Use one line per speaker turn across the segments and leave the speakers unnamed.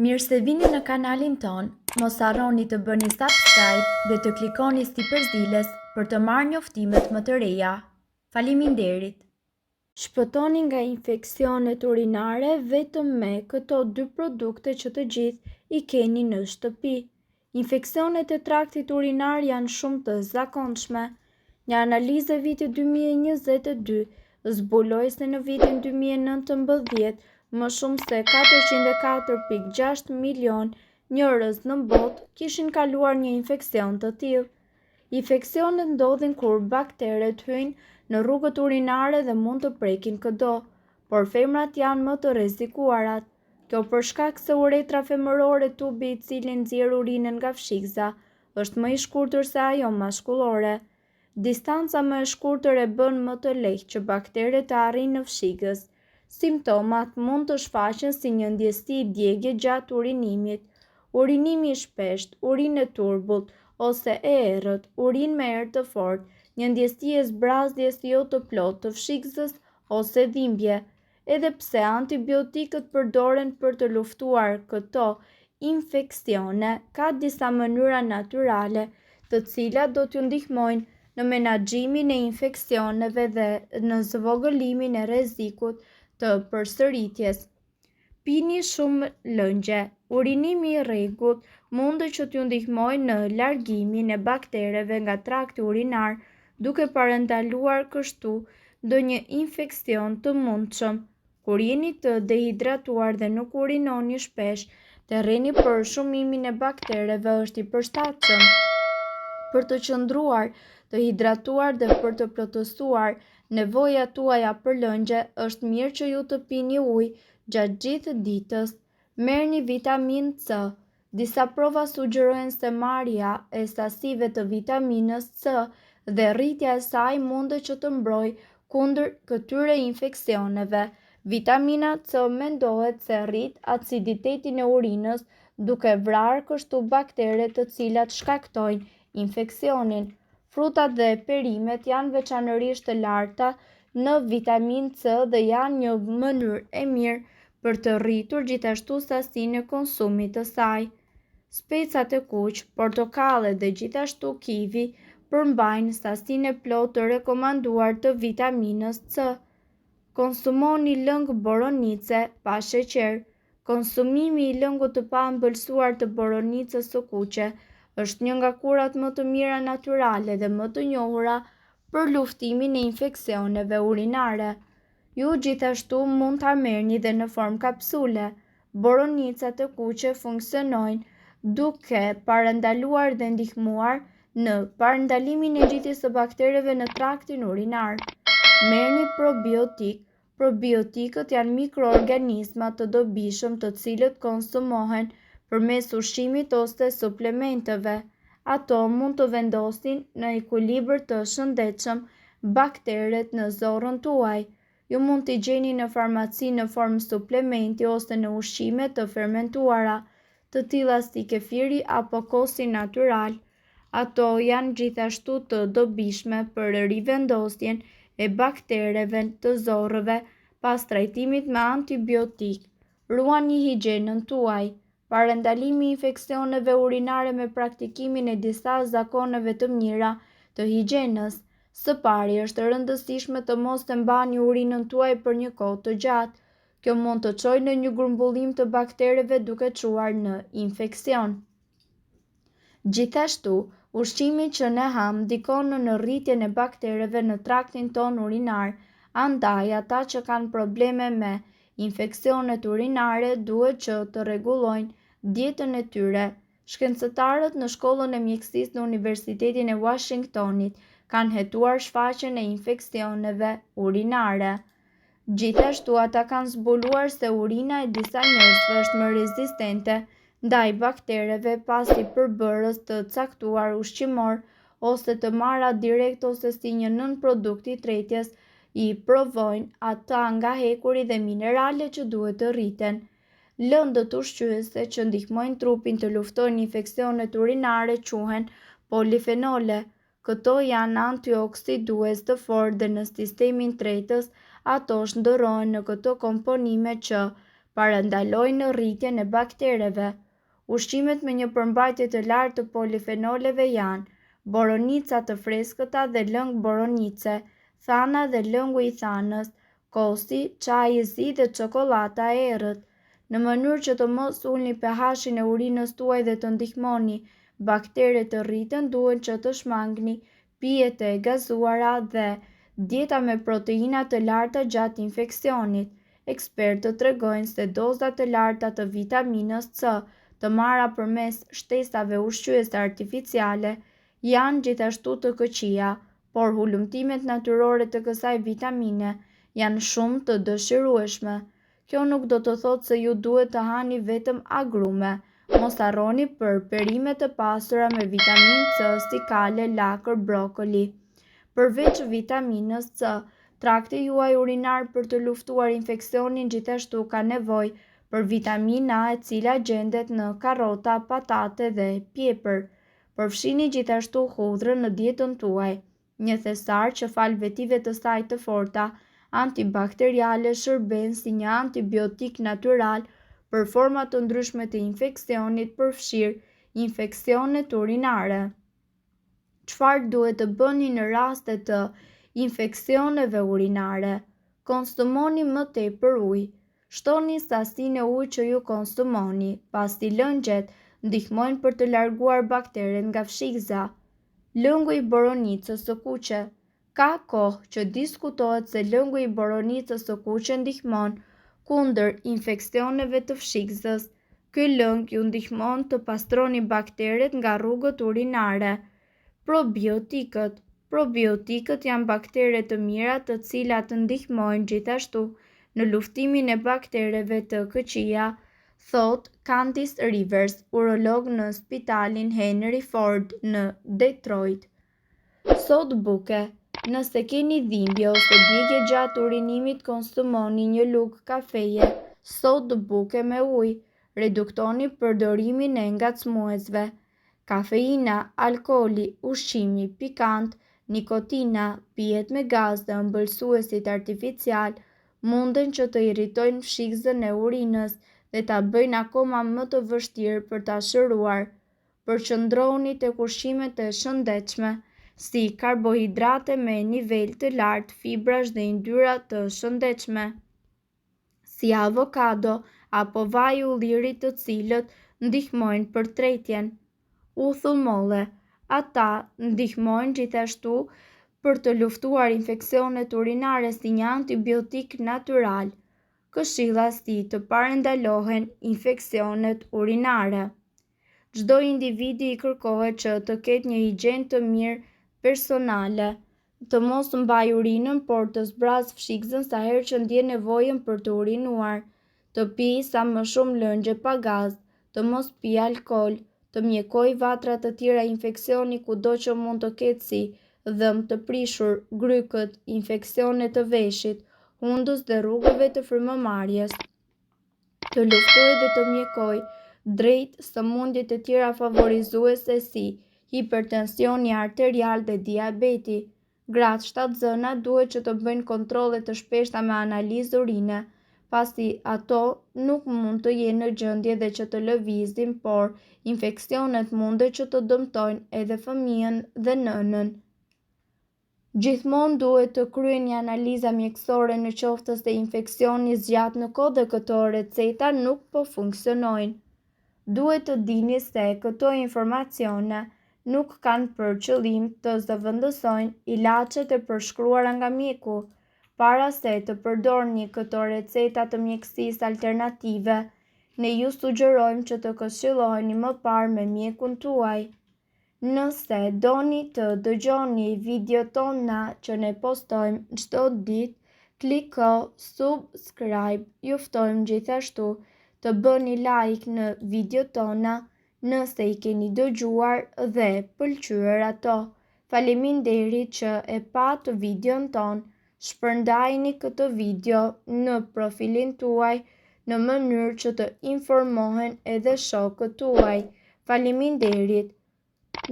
Mirë se vini në kanalin tonë, mos harroni të bëni subscribe dhe të klikoni sipër ziles për të marrë njoftimet më të reja. Faleminderit!
Shpëtoni nga infeksionet urinare vetëm me këto dy produkte që të gjithë i keni në shtëpi. Infeksionet e traktit urinar janë shumë të zakonshme. Një analizë e vitit 2022 zbuloi se në vitin 2019 më shumë se 404.6 milionë njerëz në botë kishin kaluar një infeksion të tillë. Infeksionet ndodhin kur bakteret hyjnë në rrugët urinare dhe mund të prekin këdo, por femrat janë më të rrezikuarat. Kjo për shkak se uretra femërore, tubi i cili nxjerr urinën nga fshikëza, është më i shkurtër se ajo mashkullore. Distanca më e shkurtër e bën më të lehtë që bakteret të arrijnë në fshikëz. Simptomat mund të shfaqen si një ndjesi djegie gjatë urinimit, urinimi i shpeshtë, urinë e turbullt ose e errët, urinë me erë të fortë, një ndjesi e zbrazjes jo të plotë të fshikëzës ose dhimbje. Edhe pse antibiotikët përdoren për të luftuar këto infeksione, ka disa mënyra natyrale të cilat do t'ju ndihmojnë në menaxhimin e infeksioneve dhe në zvogëlimin e rrezikut të përsëritjes. Pini shumë lëngje. Urinimi i rregullt mundet që t'ju ndihmojë në largimin e baktereve nga trakti urinar, duke parandaluar kështu ndonjë infeksion të mundshëm. Kur jeni të dehidratuar dhe nuk urinoni shpesh, terreni për shumimin e baktereve është i përshtatshëm. Për të qëndruar të hidratuar dhe për të plotësuar nevojat tuaja për lëngje, është mirë që ju të pini ujë gjatë gjithë ditës. Merrni vitaminë C. Disa prova sugjerojnë se marrja e sasive të vitaminës C dhe rritja e saj mundet që të mbrojë kundër këtyre infeksioneve. Vitamina C mendohet se rrit aciditetin e urinës, duke vrarë kështu bakteret të cilat shkaktojnë infeksionin. Frutat dhe perimet janë veçanërisht të larta në vitaminë C dhe janë një mënyrë e mirë për të rritur gjithashtu sasinë e konsumit të saj. Specat e kuq, portokallet dhe gjithashtu kivi përmbajnë sasinë e plotë të rekomanduar të vitaminës C. Konsumoni lëng boronice pa sheqer. Konsumimi i lëngut të paëmbëlsuar të boronicës së kuqe është një nga kurat më të mira natyrale dhe më të njohura për luftimin e infeksioneve urinare. Ju gjithashtu mund ta merrni dhe në formë kapsule. Boronicat e kuqe funksionojnë duke parandaluar dhe ndihmuar në parandalimin e ngjitjes së baktereve në traktin urinar. Merrni probiotikë. Probiotikët janë mikroorganizma të dobishëm të cilët konsumohen përmes ushqimit ose suplementeve. Ato mund të vendosin në ekuilibër të shëndetshëm bakteret në zorrën tuaj. Ju mund t'i gjeni në farmaci në formë suplementi ose në ushqime të fermentuara, të tilla si kefiri apo kosi natyral. Ato janë gjithashtu të dobishme për rivendosjen e baktereve të zorrëve pas trajtimit me antibiotikë. Ruani higjienën tuaj. Parandalimi i infeksioneve urinare me praktikimin e disa zakoneve të mira të higjienës. Së pari, është e rëndësishme të mos e mbani urinën tuaj për një kohë të gjatë. Kjo mund të çojë në një grumbullim të baktereve duke çuar në infeksion. Gjithashtu, ushqimi që ne hamë ndikon në rritjen e baktereve në traktin tonë urinar, andaj ata që kanë probleme me infeksionet urinare duhet që të rregullojnë dietën e tyre. Shkencëtarët në Shkollën e Mjekësisë në Universitetin e Uashingtonit kanë hetuar shfaqjen e infeksioneve urinare. Gjithashtu ata kanë zbuluar se urina e disa njerëzve është më rezistente ndaj baktereve pasi përbërës të caktuar ushqimor ose të marra direkt ose si një nënprodukt i tretjes i privojnë ata nga hekuri dhe mineralet që duhet të rriten. Lëndët ushqyese që ndihmojnë trupin të luftojnë infeksionet urinare quhen polifenole. Këto janë antioksidues të fortë dhe në sistemin tretës ato shndërrohen në këto komponime që Parandalojnë rritjen e baktereve. Ushqimet me një përmbajtje të lartë të polifenoleve janë, boronica të freskëta dhe lëng boronice, thana dhe lëngu i thanës, kosi, çaji i zi dhe çokollata e errët. Në mënyrë që të mos ulni pH-in e urinës tuaj dhe të ndihmoni bakteret të rriten duhet që të shmangni pijet e gazuara dhe dieta me proteina të larta gjatë infeksionit. Ekspertët tregojnë se doza të larta të vitaminës C të marra përmes shtesave ushqyese artificiale janë gjithashtu të këqija, por hulumtimet natyrore të kësaj vitamine janë shumë të dëshirueshme. Kjo nuk do të thotë se ju duhet të hani vetëm agrume. Mos harroni për perime të pasura me vitaminë C si kale, lakër, brokoli. Përveç vitaminës C, trakti juaj urinar për të luftuar infeksionin gjithashtu ka nevojë për vitaminë A e cila gjendet në karrota, patate dhe pjepër. Përfshini gjithashtu hudhrën në dietën tuaj. Një thesar që falë vetive të saj të forta antibakteriale shërben si një antibiotik natyral për forma të ndryshme të infeksionit, përfshirë infeksionet urinare. Çfarë duhet të bëni në raste të infeksioneve urinare? Konsumoni më tepër ujë. Shtoni sasinë e ujit që ju konsumoni, pasi lëngjet ndihmojnë për të larguar bakteret nga fshikëza. Lëngu i boronicës së kuqe. Ka kohë që diskutohet se lëngu i boronicës së kuqe ndihmon kundër infeksioneve të fshikëzës. Ky lëng ju ndihmon të pastroni bakteret nga rrugët urinare. Probiotikët. Probiotikët janë baktere të mira të cilat ndihmojnë gjithashtu në luftimin e baktereve të këqija, thotë Candice Rivers, urolog në spitalin Henry Ford në Detroit. Sodë buke. Nëse keni dhimbje ose djegie gjatë urinimit konsumoni një lugë kafeje sodë buke me ujë. Reduktoni përdorimin e ngacmuesve. Kafeina, alkooli, ushqimi pikant, nikotina, pijet me gaz dhe ëmbëlsuesit artificialë munden që të irritojnë fshikëzën e urinës dhe ta bëjnë akoma më të vështirë për ta shëruar. Përqendrohuni tek ushqimet e shëndetshme, si karbohidrate me nivel të lartë fibrash dhe yndyra të shëndetshme, si avokado apo vaj ulliri të cilët ndihmojnë për tretjen. Uthull molle. Ata ndihmojnë gjithashtu për të luftuar infeksionet urinare si një antibiotik natyral. Këshilla si të parandalohen infeksionet urinare. Çdo individi i kërkohet që të ketë një higjienë të mirë personale, të mos mbajë urinën, por të zbrazë fshikëzën sa herë që ndjen nevojën për të urinuar, të pijë sa më shumë lëngje pa gaz, të mos pijë alkool, të mjekojë vatra të tjera infeksioni kudo që mund të ketë si dhëmbë të prishur, grykët, infeksione të veshit, hundës dhe rrugëve të frymëmarrjes. Të luftojë dhe të mjekojë drejt sëmundjet e tjera favorizuese si hipertensioni arterial dhe diabeti. Gratë shtatzëna duhet që të bëjnë kontrolle të shpeshta me analizë urine, pasi ato nuk mund të jenë në gjendje dhe që të lëvizin, por infeksionet mundet që të dëmtojnë edhe fëmijën dhe nënën. Gjithmonë duhet të kryeni analiza mjekësore në qoftë se infeksioni zgjat në kohë dhe këto receta nuk po funksionojnë. Duhet të dini se këto informacione nuk kanë për qëllim të zëvendësojnë ilaçet e përshkruara nga mjeku. Para se të përdorni këto receta të mjekësisë alternative, ne ju sugjerojmë që të këshilloheni më parë me mjekun tuaj. Nëse doni të dëgjoni videot tona që ne postojmë çdo ditë, kliko subscribe. Ju ftojmë gjithashtu të bëni like në videot tona nëse i keni dëgjuar dhe pëlqyer ato. Faleminderit që e patë videon tonë. Shpërndajeni këtë video në profilin tuaj në mënyrë që të informohen edhe shokët tuaj. Faleminderit!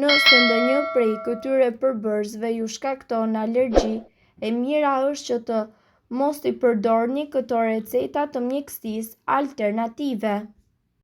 Nëse ndonjë prej këtyre përbërësve ju shkakton alergji, e mira është që të Mos i përdorni këto receta të mjekësisë alternative.